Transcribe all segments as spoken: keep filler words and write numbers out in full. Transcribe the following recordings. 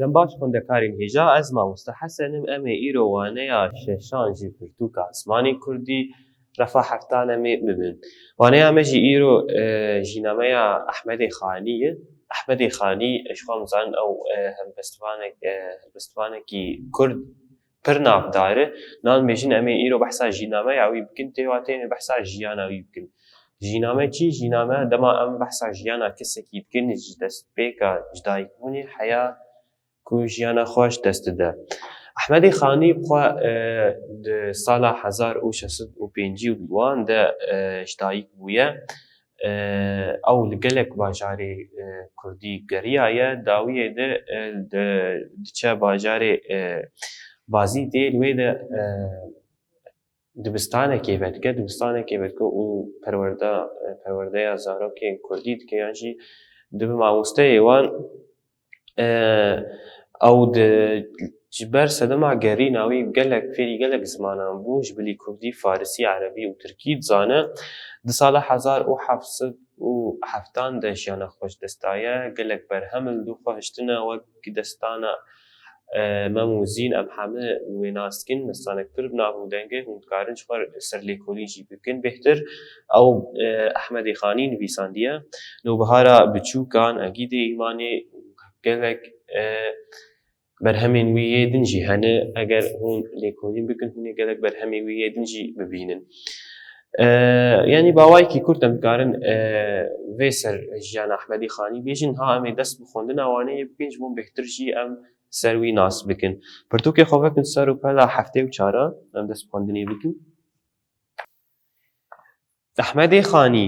Dem baş xwendekarên hêja, ez mamoste Hesen im, em ê îro waneya şeşan ji pirtûka zimanê kurdî, refa heftan em ê bibin. Waneya me jî îro, e, jînameya Ehmedê Xanî ye. Ehmedê Xanî, e, ji xwe em zanin ew, e, helbestvanek, e, helbestvanekî kurd pir navdar e. Nan bêjin em ê îro behsa jînameya wî bikin, tê wa tê em ê behsa jiyana wî bikin. Jîname çi? Jîname dema em behsa jiyana kesekî dikin, ji destpêka ji dayikbûnê heya ku jiyana xwe ji dest dide. Ehmedê Xanî bi xwe, e, di sala hezar û şeş sed û pêncî û duan de, e, ji dayik bûye. E, ew li gelek bajarê, e, kurdî geriyaye. Dawiyê de, e, di, diçe bajarê, e, Bazîdê, li wê de, e, dibistanekê vedike, dibistanekê vedike û perwerda, e, perwerdeya zarokên kurdî dike, yan jî dibe mamosteyê wan. E, ew di, ji ber sedema gerîna wî gelek fêrî gelek zimanan bû, ji bilî kurdî, farisî, erebî û tirkî dizane. Di sala hezar û heft sed û heftan de jiyana xwe ji dest daye. Gelek berhem li dû xwe hiştine, wek destana, e, Mem û Zîn, em heme wê nas dikin, destanek pir bi nav û deng e, hûn dikarin ji xwe serlêkolîn jî bikin bêhtir. Ew, e, Ehmedê Xanî nivîsandiye. Nûbihara Biçûkan, Egîdê Îmanê û gelek, e, berhemên wî yê din jî hene. Eger hûn lêkolîn bikin, hûn ê gelek berhemên wî yê din jî bibînin. E, yanî bi awayekî kurt em dikarin, e, vê ser jiyana Ehmedê Xanî bêjin. Ha em ê dest bi xwendina wanê yê bikin, ji bo bêhtir jî em ser wî nas bikin. Pirtûkê xwe vekin ser û pela heftê û çaran, em dest bi xwendinê bikin. Ehmedê Xanî.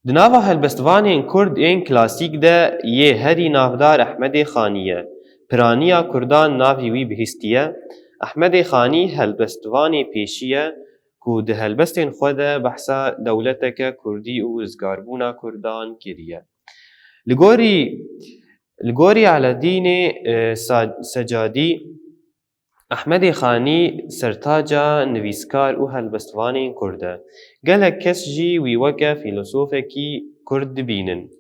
Di nava helbestvanên kurd ên klasîk de yê herî navdar Ehmedê Xanî ye. Piraniya kurdan navî wî bihîstiye. Ehmedê Xanî helbestvanê pêşî ye ku di helbestên xwe de behsa dewleteke kurdî û rizgarbûna kurdan kiriye. Li gorî, li gorî Eledînê, e, Sa-, Secadî, Ehmedê Xanî sertaca nivîskar û helbestvanên kurd e. Gelek kes jî wî weke fîlosofekî kurd dibînin.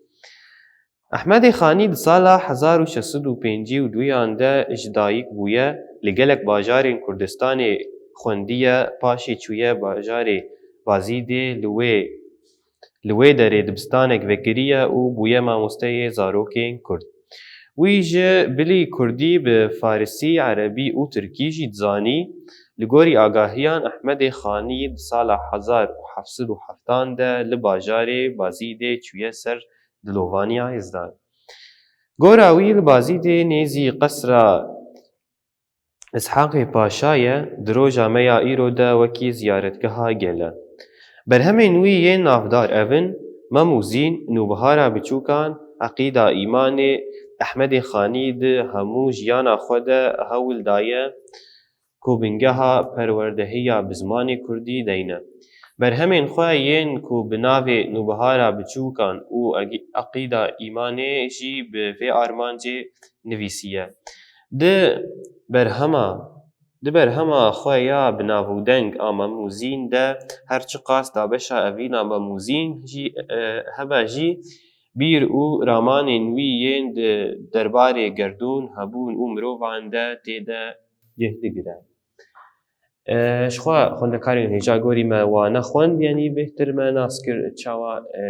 Ehmedê Xanî di sala hezar û şeş sed û pêncî û duyan de ji dayik bûye, li gelek bajarên Kurdistanê xwendiye, paşê çûye bajarê Bazîdê, li wê Li wê derê dibistanek vekiriye û bûye mamosteyê zarokên kurd. Wî ji bilî kurdî bi farisî, erebî û tirkî jî dizanî. Li gorî agahiyan Ehmedê Xanî di sala hezar û heft sed û heftan de li bajarê Bazîdê çûye ser dilovaniya Êzdan. Gora wî li Bazîdê nêzî qesra Îshaqê Paşa ye, di roja me ya îro de wekî ziyaretgeha gel e. Berhemên wî yên navdar ev in: Mem û Zîn, Nûbihara Biçûkan, Eqîda Îmanê. Ehmedê Xanî di hemû jiyana xwe de hewl daye ku bingeha perwerdehiya bi zimanê kurdî deyne. Berhemên xwe yên ku bi navê Nûbihara Biçûkan û Egî-, Eqîda Îmanê jî bi vê armancê nivîsiye. Di berhema, di berhema xwe ya bi nav û deng a Mem û Zîn de, her çiqas dabeşa evîna Mem û Zîn jî, e, hebe jî, bîr û ramanên wî yên di derbarê gerdûn, hebûn û mirovan de tê de cih digire. E, ji xwe xwendekarên hêja gorî me wa nexwend, yanî bêhtir me nas kir çawa, e,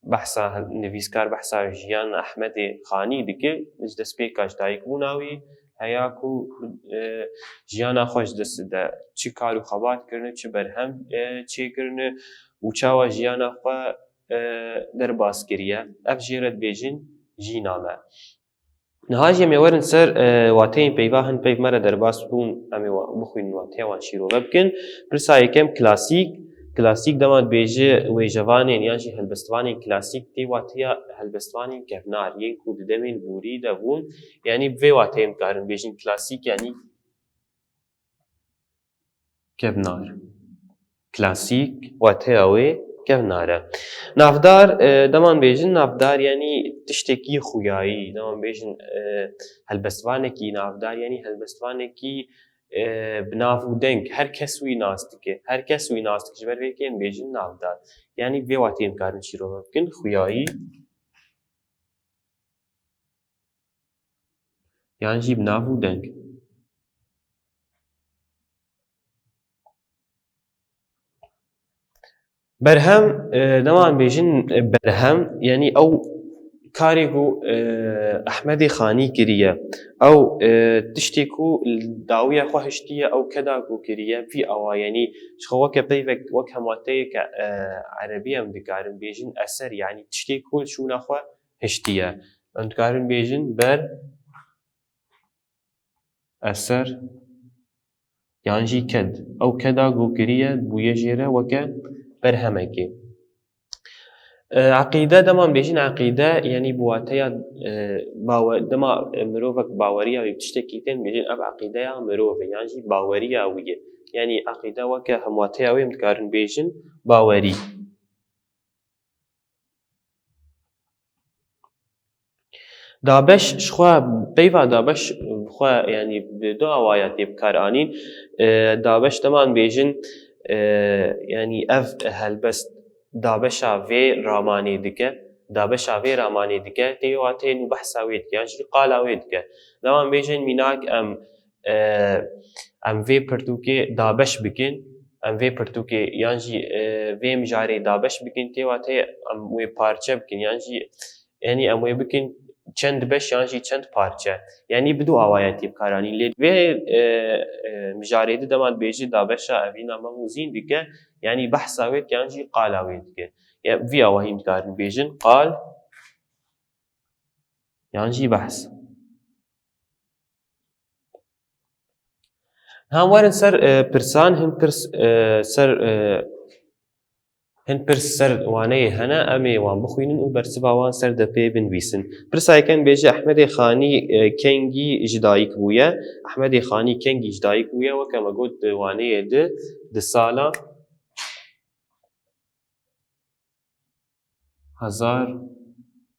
behsa nivîskar, behsa jiyan Ehmedê Xanî dike, ji destpêka ji dayikbûna wî heya ku, e, jiyana xwe ji dest de çi kar û xebat kirine, çi berhem, e, çêkirine û çawa jiyana xwe, e, derbas kiriye. Ev jê re dibêjin jîname. Niha jî em ê werin ser, e, wateyên peyva, hin peyv me re derbas bûn, em ê wa-, bixwînin, wateya wan şîrove bikin. Pirsa yekem klasîk. Klasîk dema dibêje wêjevanên yan jî helbestvanên klasîk tê wateya helbestvanên kevnar, yên ku di demên borî de bûn. Yanî bi vê wateyê em dikarin bêjin klasîk, yanî kevnar. Klasîk, wateya wê kevnar e. Navdar, e, dema em bêjin navdar, yanî tiştekî xuyayî. Dema em bêjin, e, helbestvanekî navdar, yanî helbestvanekî, e, bi nav û deng, her kes wî nas dike. Her kes wî nas dike. Ji ber vê yekê em bêjin navdar. Yanî vê wateyê em karin şîrove bikin, xuyayî. Yan jî bi nav û deng. Berhem, e, dema em bêjin, e, berhem, yanî ew karê ku, e, Ehmedê Xanî kiriye, ew, e, tiştê ku li dawiya xwe hiştiye, ew keda ku kiriye, vî awa, yanî ji xwe weke peyvek, wek hemateyeke, e, erebî em dikarin bêjin eser, yanî tiştê ku li şûna xwe hiştiye. Em dikarin bêjin ber, eser, yan jî ked. Ew keda ku kiriye bûye jê re weke berhemekê. E, eqîde, dema bêjin eqîde, yanî bi wateya, e, bawe-, dema, e, mirovek baweriya wî bi tiştekî tên, bêjin ev eqîdeya mirov e, yan jî baweriya wî ye. Yanî eqîde weke hemwateya wê em dikarin bêjin bawerî. Dabeş, ji xwe peyva dabeş bi xwe, yanî bi du awaya tê bikaranîn. E, dabeş dema em bêjin, e, yanî ev helbest dabeşa vê ramanê dike, dabeşa vê ramanê dike, tê wateyên û behsa wê dike, yan jî qala wê dike. Dema em bêjin mînak em, e, em vê pirtûkê dabeş bikin, em vê pirtûkê yan jî, e, vê mijarê dabeş bikin, tê wateyê em wê parçe bikin, yan jî, yanî em wê bikin çend beş yan jî çend parçe. Yanî bi du awayetî bikaranîn. Lê vê, e, e, mijarê di dema dibêjî dabeşa evîna Mem û Zîn dike, yanî behsa wê dike yan jî qala wê dike. Ya, vî awahî dikarin bêjin qal yan jî behs. Niha werin ser, e, pirsan, hin pirs, e, ser, e, hin pirs ser waneyê hene, em ê wan bixwînin û bersiva wan ser depê binivîsin. Pirsa yekem dibêje Ehmedê Xanî, e, kengî ji dayik bûye? Ehmedê Xanî kengî ji dayik bûye? Weke me got di waneyê di, di sala hezar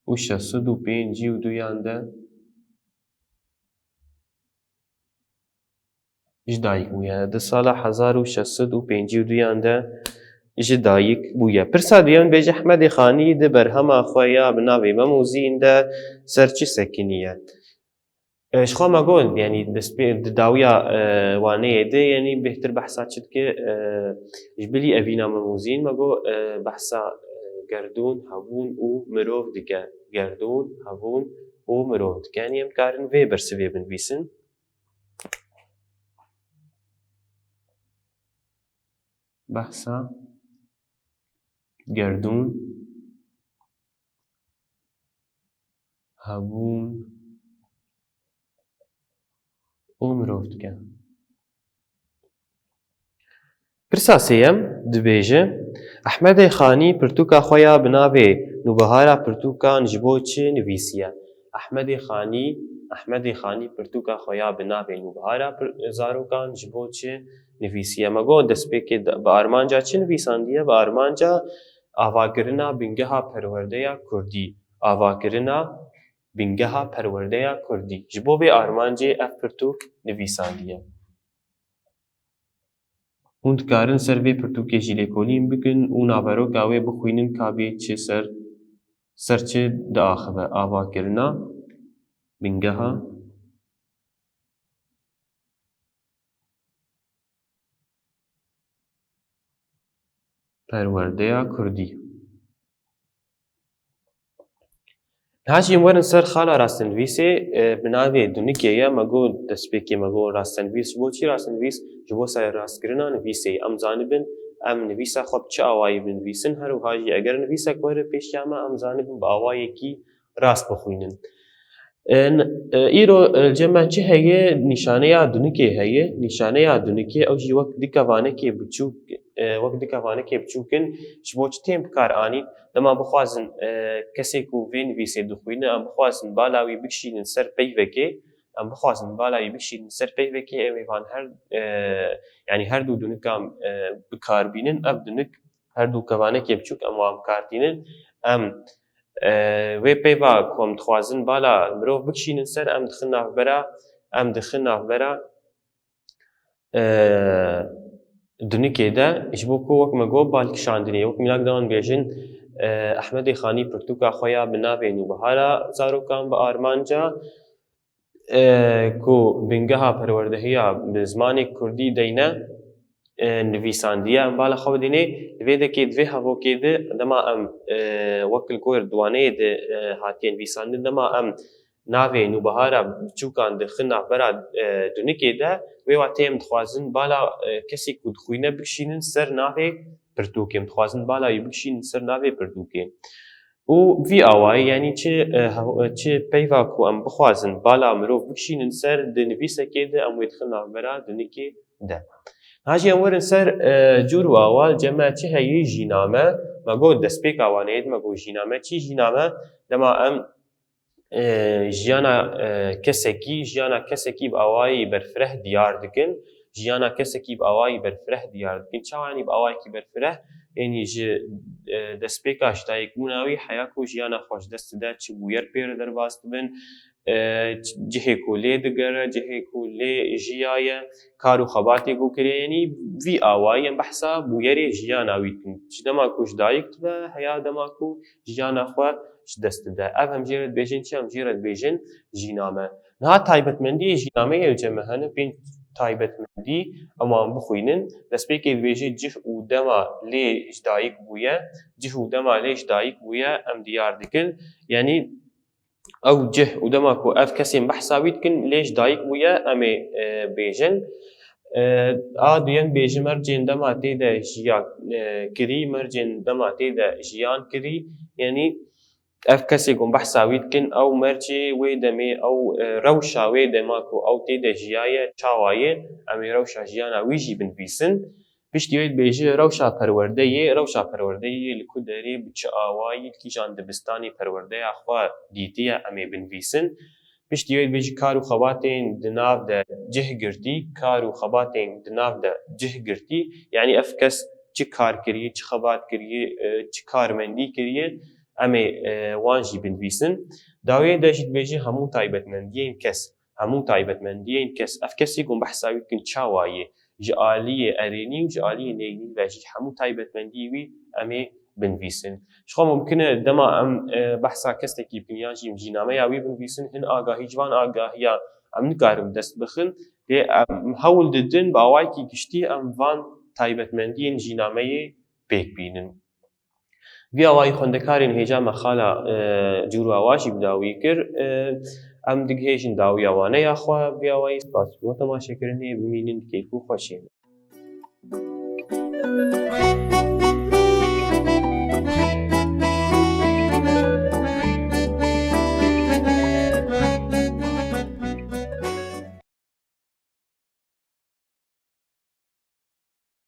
û şeş sed û pêncî û duyan de ji dayik bûye. Di sala hezar û şeş sed û pêncî û duyan de ji dayik bûye. Pirsa duyem dibêje Ehmedê Xanî di berhema xwe ya bi navê Mem û Zîn de ser çi sekiniye? E, ji xwe me got, yanî destpê di dawiya, e, waneyê de, yanî bêhtir behsa çi dike, e, ji bilî evîna Mem û Zîn me got, e, behsa, e, gerdûn, hebûn û mirov dike. Gerdûn, hebûn û mirov dike. Yanî em dikarin vê bersivê binivîsin. Behsa gerdûn, hebûn û mirov dike. Pirsa sêyem dibêje, Ehmedê Xanî pirtûka xwe ya bi navê Nûbihara Pirtûkan ji bo çi nivîsiye? Ehmedê Xanî, Ehmedê Xanî pirtûka xwe ya bi navê Nûbihara Pir-, Zarokan ji bo çi nivîsiye? Me got destpêkê de, bi armanca çi nivîsandiye? Bi armanca avakirina bingeha perwerdeya kurdî. Avakirina bingeha perwerdeya kurdî. Ji bo vê armancê ev pirtûk nivîsandiye. Hûn dikarin ser vê pirtûkê jî lêkolîn bikin û naveroka wê bixwînin ka bê çi ser, ser çi diaxive. Avakirina bingeha perwerdeya kurdî. Niha jî em werin ser xala rastnivîsê, e, bi navê Dunikê ye. Me got destpêkê me got rastnivîs. Ji bo çi rastnivîs? Ji bo serrastkirina nivîsê. Em zanibin, em nivîsa xwe bi çi awayî binivîsin. Her wiha jî eger nivîsek were pêşiya me, em zanibin bi awayekî rast bixwînin. E, n-, e, îro, e, cem me çi heye? Nîşaneya Dunikê heye. Nîşaneya Dunikê, ew jî wek du kevanekê biçûk, e, wek du kevanekê biçûk in. Ji bo çi tên bi kar anîn? Dema bixwazin, e, kesê ku vê nivîsê dixwîne, em bixwazin bala wî bikişînin ser peyvekê, em bixwazin bala wî bikişînin ser peyvekê, em ê van her, e, yanî her du dunikan, e, bi kar bînin. Ev dunik, her du kevanekê biçûk em wan bi kar tînin. Em, e, wê peyva ku em dixwazin bala mirov bikişînin ser, em dixin navbera, em dixin navbera, e, dunikê de, ji bo ku wek me got bal kişandinê, wek mînak de wan bêjin, e, Ehmedê Xanî pirtûka xwe ya bi navê Nûbihara Zarokan bi armanca e, ku bingeha perwerdehiya bi zimanê kurdî deyne, e, nivîsandiye em bala xwe bidînê. Li vê dekê, di vê hevokê de dema em, e, wek li gor di waneyê de, e, hatiye nivîsandin, dema em navê Nûbihara biçûkan dixin navbera, e, dunikê de, wê watê em dixwazin bala, e, kesî ku dixwîne bikişînin ser navê pirtûkê. Em dixwazin bala wî bikişînin ser navê pirtûkê. Û vî awayî, yanî çi, e, hev-, çi peyva ku em bixwazin bala mirov bikişînin ser, di nivîsekê de em wê dixin navbera dunikê de. Ha jî em werin ser, e, cûr û awal, cem me çi heyî jîname, me got destpêka waneyê de me got jîname çi jîname, dema em, e, jiyana, e, kesekî, jiyana kesekî bi awayî berfireh diyar dikin. Jiyana kesekî bi awayî berfireh diyar dikin. Çawa, yanî bi awayekî berfireh? Yanî ji, e, destpêka ji dayikbûna wî heya ku jiyana xwe ji dest dide, çi bûyer pê re derbas dibin, e, cihê ku lê digere, cihê ku lê jiyaye, kar û xebatê ku kiriye, yanî vî awayî em behsa bûyerê jiyana wî dikin. Ji dema ku ji dayik dibe heya dema ku jiyana xwe ji dest dide. Ev em jê re dibêjin çi? Em jê re dibêjin jîname. Niha taybetmendiyê jînameyê li cem me hene, pênc taybetmendî, em wan bixwînin. Destpêkê dibêje cih û dema lê ji dayik bûye, cih û dema lê ji dayik bûye, em diyar dikin. Yanî ew cih û dema ku ev kesên behsa wî dikin, lê ji dayik bûye, em ê, e, bêjin. E, a duyem bêjin mercên dema tê de jiya, e, kirî, mercên dema tê de jiyan kirî. Yanî ev kesê ku em behsa wî dikin, ew mercê wê demê, ew, e, rewşa wê dema ku ew tê de jiyaye, çawa ye, em ê rewşa jiyana wî jî binivîsin. Piştî wê dibêje rewşa perwerdeyê, rewşa perwerdeyê li ku derê, bi çi awayî, li kîjan dibistanê perwerdeya xwe dîtiye, em ê binivîsin. Piştî wê dibêje kar û xebatên di nav de cih girtî, kar û xebatên di nav de cih girtî, yanî ev kes çi kar kiriye, çi xebat kiriye, e, çi karmendî kiriye, em ê, e, wan jî binivîsin. Dawiyê de jî dibêje hemû taybetmendiyên kes. Hemû taybetmendiyên kes. Ev kesê ku em behsa wî dikin çawa ye? Ji aliyê erênî û ji aliyê neyînî ve jî hemû taybetmendiyê wî em ê binivîsin. Ji xwe mumkin e dema em, e, behsa kesekî bikin yan jî em jînameya wî binivîsin, hin agahî ji van agahiya em nikarin dest bixin. Lê em hewl didin bi awayekî giştî em van taybetmendiyên jînameyê pêk bînin. Vî awayî xwendekarên hêja me xala, e, cûr û awa jî bi dawî kir. E, em digihêjin dawiya waneya xwe vî awayî. Spas bo temaşekirinê, bimînin di keyf û xweşiyê de.